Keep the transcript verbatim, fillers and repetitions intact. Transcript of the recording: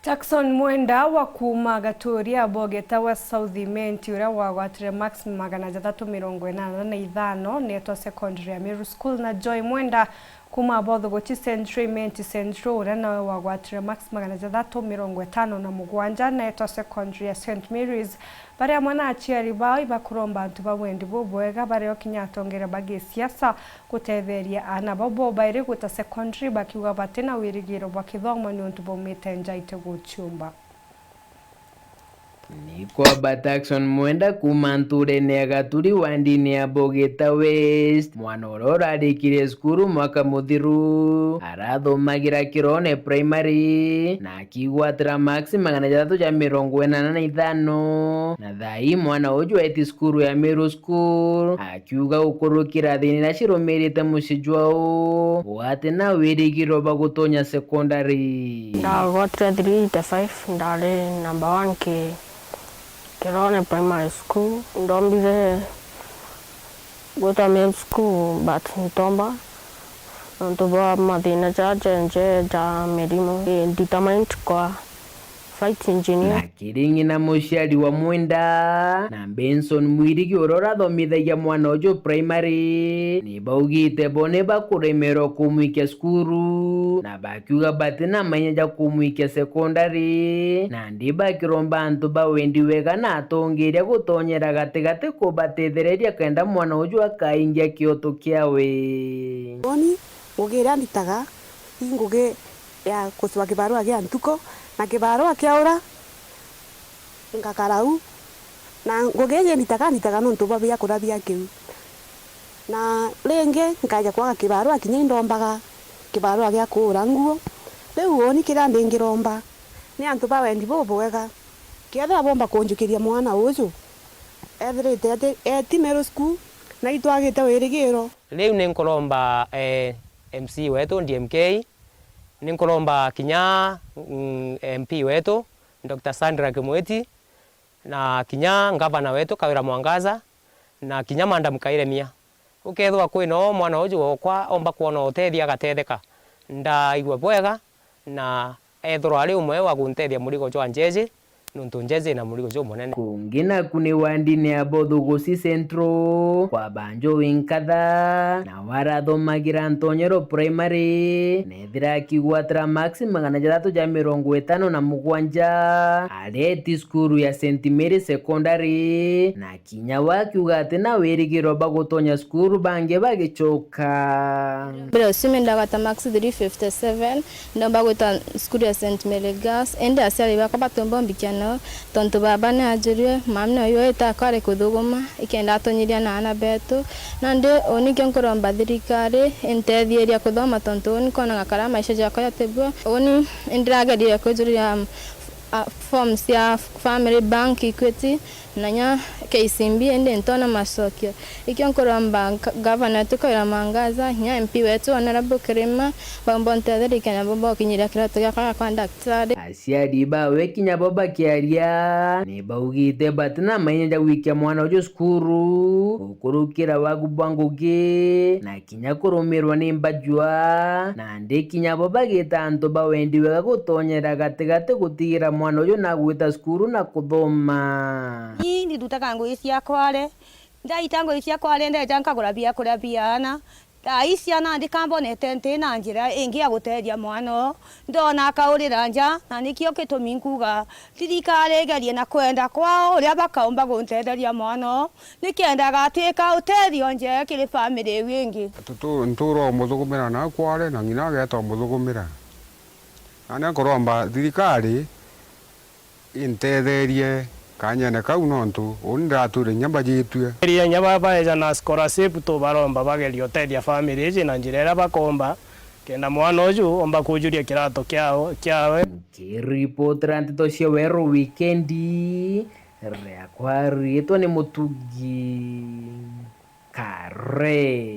Jackson Mwenda wa kuuma Gaturia Bogeta West South Imenti, uria wagwatire marks magana jathatu mirongo inana na ithano, neetwa secondary ya Meru School, na Joy Mwenda kuuma Bothuguchi Central Imenti Central, uria nawe wagwatire marks magana jathatu mirongo itano na mugwanja, neetwa secondary ya Saint Mary's, baria amwe na aciari bao ibakuromba antu ba wendi bubwega, baria o kinya atongeria ba gisiasa gutetheria aana bau bobairi gwita secondary, bakiuga batina wirigiro bwa kithomo niuntu baumite nja itiguciumba. Ni kwamba Jackson Mwenda kuuma nturene ya Gaturi wandini ya Bogeta West, mwana uria urarikire cukuru mwaka muthiru, arathomagira Kirone Primary, na akigwatira marks magana jathatu ja mirongo inana na ithano, na thaa ii mwana uju eti cukuru ya Meru School, akiuga gukurukira thina iria cirumirite mucii jwao, bo atina wirigiro bwa gutonya secondary. Ndagwatire three eighty-five, ndari number one ki Kirone Primary School. Ndombire gwita Meru School, but ntomba nontu bwa mathina ja jenje ja mirimu. Ndi determined kwa flight engineer. Na kiri ng'ina muciari wa Mwenda, na Benson Mwirigi uria urathomithagia mwana uju primary, ni baugite bo ni bakuremerwa kumwikia cukuru, na bakiuga batina manya ja kumwikia secondary, nandi bakiromba antu ba wendi wega na atongeria gutonyera gatigati kubatethereria kenda mwana uju akaingia kioto kiawe. Boni, ngugi iria nditaga, i ngugi ya kucua kibarua gia ntuku, na kibarua kiaura, ngakara u, na ngugi iji nditaga, nditaga nontu bwa biakura bia kiu. Na ringi nkaja kwaga kibarua, kinya indombaga kibarua gia kuura nguo. Riu uuni kiria ndingiromba ni antu ba wendi bubwega, kethira bomba kunjukiria mwana uju, ethirite ati eti Meru School, na itwagite wirigiro. Riu ni nkuromba, eh, M C wetu D M K, ni nkuromba kinya, mm, M P wetu Doctor Sandra Kimwiti, na kinya ngavana wetu Kawira Mwangaza, na kinya Madam Kairemia. Ukethirwa kwina o mwana uju wokwa omba kwona utethia agatetheka, ndaigua bwega, na ethirwa ari umwe wa kuntethia murigo jwa njeji, nontu njeji ina murigo jumunene. Kungi naku ni wandini ya Bothugusi Central, kwa Banjo Winkatha, na warathomagira Ntonyero Primary, nethira akigwatira marks magana jathatu ja mirongo itano na mugwanja, areti cukuru ya Saint Mary Secondary, na kinya we akiuga atina wirigiro bwa gutonya cukuru bangi bagicoka. Mbere ucio mi ndagwata marks three fifty seven, ndomba gwita cukuru ya Saint Mary Girls, indi aciari bakwa batumba umbikia nao, tontu baba ni ajurue, mami nawe iwe itakwari kuthuguma, ikenda atonyiria na aana betu. Nandi uni kio nkuromba thirikari intethieria kuthoma, tontu uni kwonaga karia maisha jakwa jatibua. Uni indiragerire kwijuria, um, a, forms cia Family Bank, Equity, na nya K C B, indi ntona macokio. Ikio nkuromba nka-, gavana wetu Kawira Mwangaza, nya M P wetu Honorable Kirima, baumba untetheria kenda baumba gukinyiria kiratu giakwa gia kwa ndagitari. Aciari bawe kinya bo bakiaria, ni baugite batina manya ja gwikia mwana uju cukuru, gukurukira wagu bwa ngugi, na kinya kurumirwa ni mbajua, nandi kinya bo bagita antu ba wendi wega gutonyera gatigati gutigira mwana uju nagwita cukuru na kuthoma. Ii ndithutaga ngugi cia kware, ndaita ngugi cia kware ndeja nkagura biakuria bia aana. Thaa ii ciana ndikambonete nti na njira ingi ya gutethia mwana oo, ndona akaurira nja, na nikio gitumi nkuga thirikari igerie na kwenda kwao uria bakaumba guntetheria mwana oo, nikenda agatwika utethio nje kiri family iu ingi. Tutu-, ntura umuthugumira na kware na ng'ina ageeta umuthugumira. Na ni nkuromba thirikari intetherie kanyene kau, nontu uni ndiratwire inya mbajitue. Iria inya ba-, baeja na scholarship, tubaromba bagerie utethia family iji na njira iria bakomba, kenda mwana uju omba kujuria kirato kiao, kiawe. Nkiripotera nteto cia Weru Wikendi, riakwa riitwa ni Mutugi Kare.